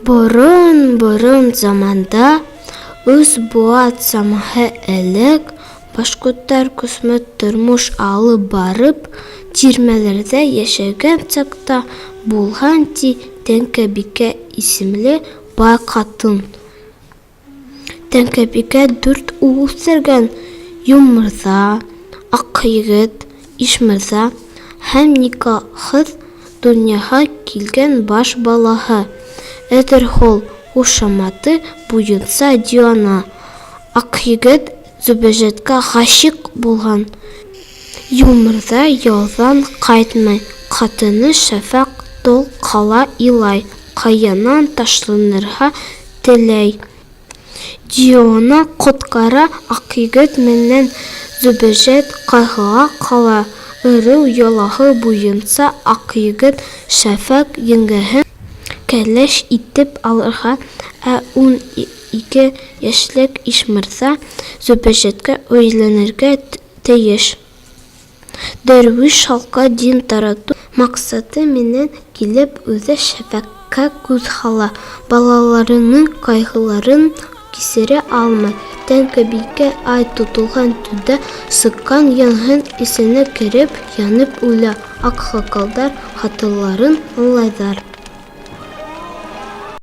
Борон-борон заманда, өс быуат самаһы элек, башҡорттар күсмә тормош алып барып, тирмәләрҙә йәшәгән саҡта булған, ти, Тәңкәбикә исемле бай ҡатын. Тәңкәбикә дүрт ул үҫтергән, Юлмырҙа, Аҡъегет, Ишмырҙа һәм никахһыҙ донъяға килгән баш балаһы, Әҙерһол, ҡушаматы буйынса Диуана. Аҡъегет Зөбәржәткә ғашиҡ булған. Юлмырҙа яуҙан ҡайтмай, ҡатыны Шәфәҡ тол ҡала, илай, ҡаянан ташланырға теләй. Диуана ҡотҡара Аҡъегет менән Зөбәржәт ҡайғыға ҡала. Ырыу йолаһы буйынса Аҡъегет Шәфәҡ еңгәһен кәләш итеп алырға, ә 12 йәшлек Ишмырҙа Зөбәржәткә өйләнергә тейеш. Дәрвиш халҡка дин таратыу маҡсаты менән килеп, үҙе Шәфәҡкә күҙ һала, балаларының ҡайғыларын кисерә алмай. Тәңкәбикә ай тотолған төндә сыҡҡан янғын эсенә кереп, янып үлә. Аҡһаҡалдар хаталарын аңлайҙар.